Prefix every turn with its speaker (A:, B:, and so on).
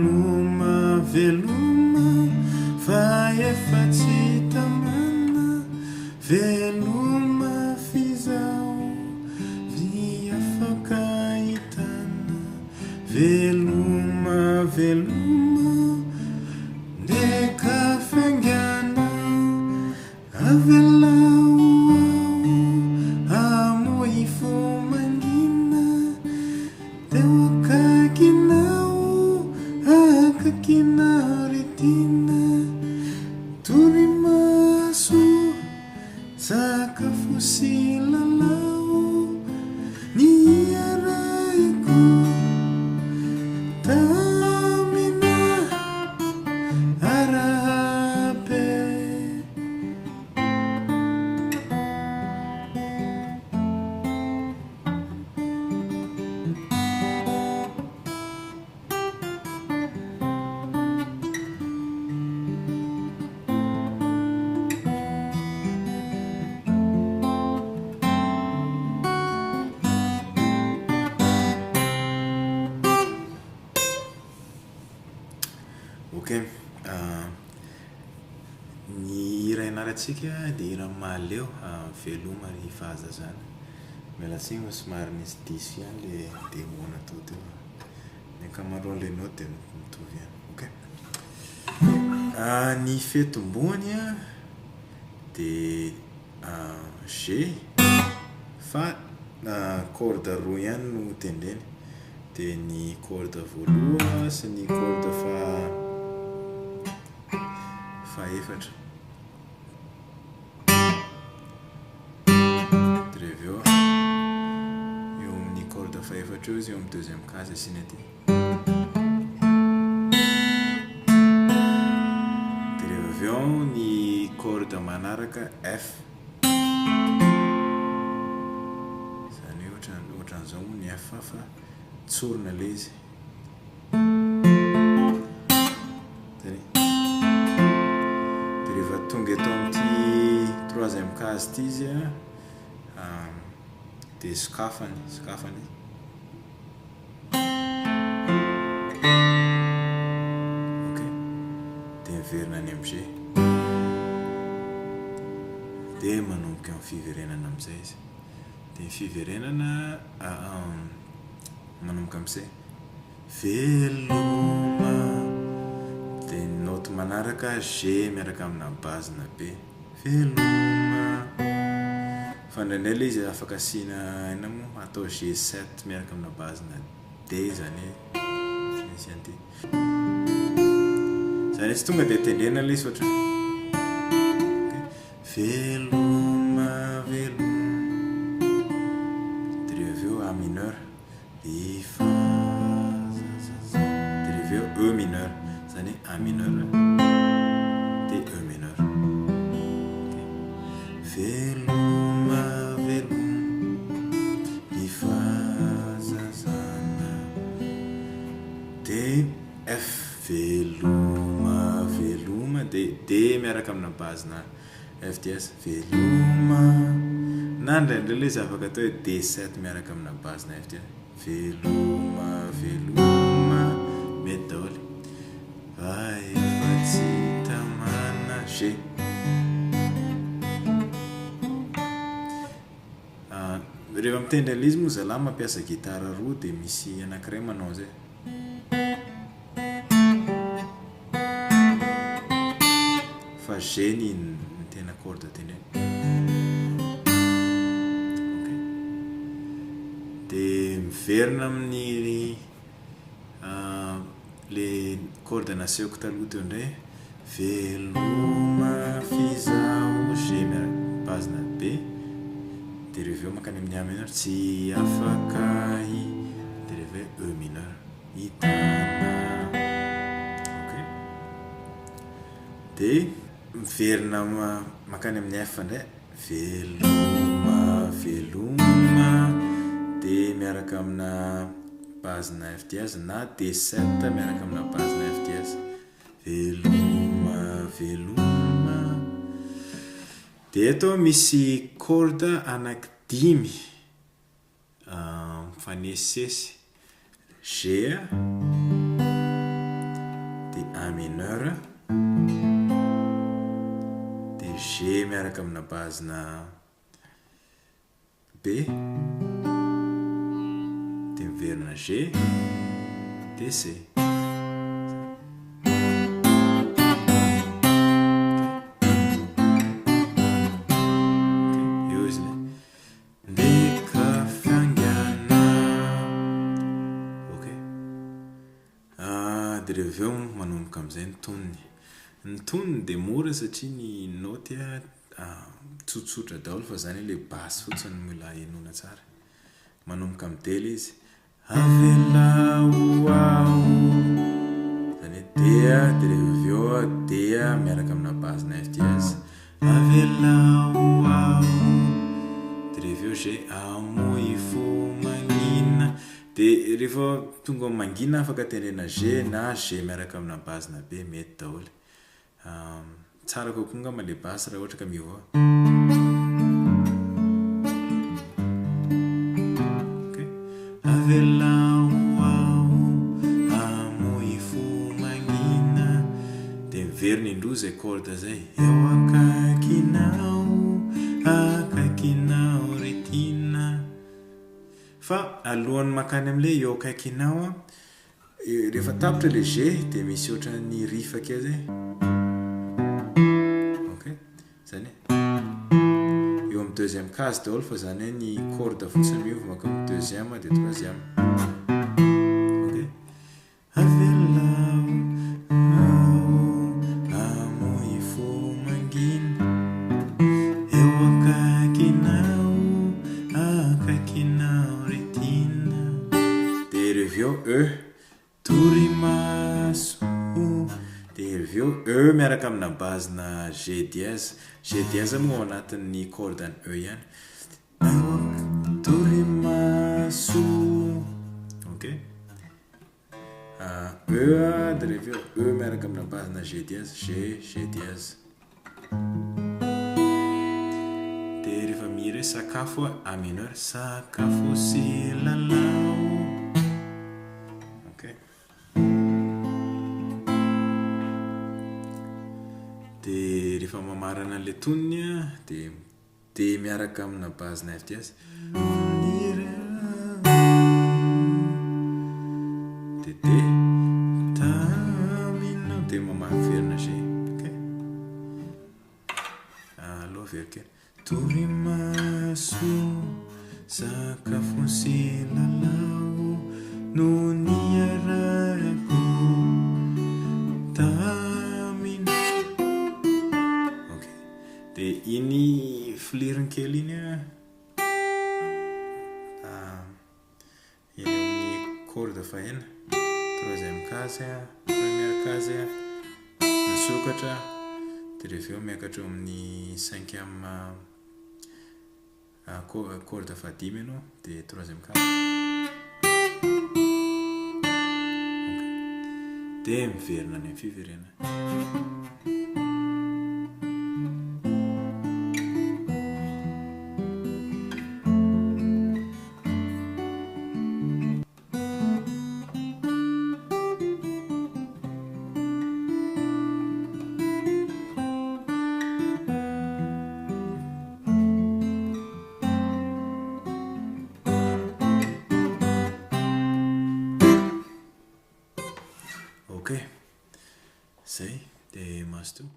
A: Veloma, veloma, fa efa tsy tamana. Veloma f'izaho vy afaka hitana. Veloma, veloma, ndeka faingana. Avelao aho hamoy fo mangina Teo akaikinao, akaikinao ry tiana Torimaso, sakafo sy lalao Ny iarahiko tamina Arahabe. Ok, ny hira ianarantsika dia hira mahaleo, veloma ry fahazazana. Miala tsiny fa somary nisy diso ihany le démo natao teo fa ny ankamaroan'ilay note dia mitovy ihany. Ok. Ny fetombohany dia G fa corde roa ihany no tendrena. Dia ny corde voaloha sy ny corde faha fahaefatra. Dia avy eo eo amin'ny corde fahaefatra eo izy eo amin'ny deuxième case asiana ity. Dia rehefa avy eo ny corde manaraka F. Izany hoe ohatran ohatran'izao moa ny F fa tsorina ilay izy. Zany. Dia rehefa tonga eto amin'ity troisième case ity izy an, dia sokafany, sokafany. Ok, dia miverina any amin'ny G. Dia manomboka amin'ny fiverenana amin'izay izy. Dia ny fiverenana manomboka amin'ny C. Veloma. Dia ny naoty manaraka G miaraka amina base-na B. Veloma. Fa indraindray ilay izy afaka asiana inona moa atao G7 miaraka amina base-na D izany hoe misy an'ity. Izany hoe tsy tonga dia tendrena ilay izy fa ohatran'ny Veloma veloma. Dia rehefa avy eo A mineur. Dia fa Dia rehefa avy eo E mineur. Izany hoe A mineur dia E mineur. Veloma veloma ry fahazazana. Dia F veloma veloma dia D miaraka amina base-na F dièse veloma na indraindray ilay izy afaka atao hoe D7 miaraka amina base-na F dièse veloma veloma mety daholo. Fa efa tsy tamana G. Rehefa mitendry an'ilay izy moa zalahy mampiasa gitara roa dia misy anankiray manao an'izay. Fa G ny ny tena corde tendrena. Ok. Dia miverina amin'ny Le corde nasehoko taloha teo indray, veloma f'izaho G miaraka base na B, dia rehefa avy eo mankany amin'ny A mineur, tsy afaka hi, dia rehefa avy eo E mineur, hitana, ok, dia miverina mankany amin'ny F indray, veloma veloma, dia miaraka amina base-na F dièse na D7 miaraka amina base-na F dièse. Veloma, veloma. Dia eto misy corde anaky dimy mifanesisesy. G. miaraka amina base-na B, dia miverina G, dia C. Eo izy ilay. Ndeka fiangana. Ok. Ah, dia rehefa avy eo manomboka amin'izay ny tonony. Ny tonony dia mora satria ny naoty tsotsotra daholo fa izany ilay basse fotsiny no mila henoina tsara. Manomboka amin'ny D ilay izy. Avelao aho. Izany hoe D dia rehefa avy eo D miaraka amina base na F dièse. Avelao aho. Dia rehefa avy eo G amoy fo mangina. Dia rehefa tonga ao mangina afaka tendrena G na G miaraka amina base na B mety daholo. Tsara kokoa angamba ilay basse raha ohatra ka miova. Ok. Avelao aho hamoy fo mangina. Dia miverina indroa izay corde izay. Eo akaikinao, akaikinao ry tiana. Fa alohan'ny mankany amin'ilay eo akaikinao an, Rehefa tapitra ilay G dia misy ohatran'ny riff kely zay. Ok, zany hoe eo amin'ny deuxième case daholo fa zany hoe ny corde fotsiny miova mankao amin'ny deuxième dia troisième. Ok. Avelao aho hamoy fo mangina eo akaikinao, akaikinao ry tiana. Dia revy eo E, torimaso. Dia revy eo E miaraka amina base-na G dièse. G dièse moa ao anatin'ny corde-n'ny E ihany. Torimaso. Ok. E dia revy eo E miaraka amina base-na G dièse, G, G dièse. Dia rehefa mihira hoe sakafo A mineur, sakafo sy lalao. Ok. Dia rehefa mamarana an'ilay tonony dia D miaraka amina base na F dièse. Dia D taminao dia mamaverina G. Ok. Aloha averiko kely. Torimaso, sakafo sy lalao no niarahako taminao. Ok. Dia iny filirony kely iny an, eny amin'ny corde fahenina, troisième case, première case, misokatra, dia rehefa eo miakatra eo amin'ny cinquième corde fahadimy ianao, dia troisième case. Dia miverina any amin'ny fiverenana. Ok, zay dia mazotoa.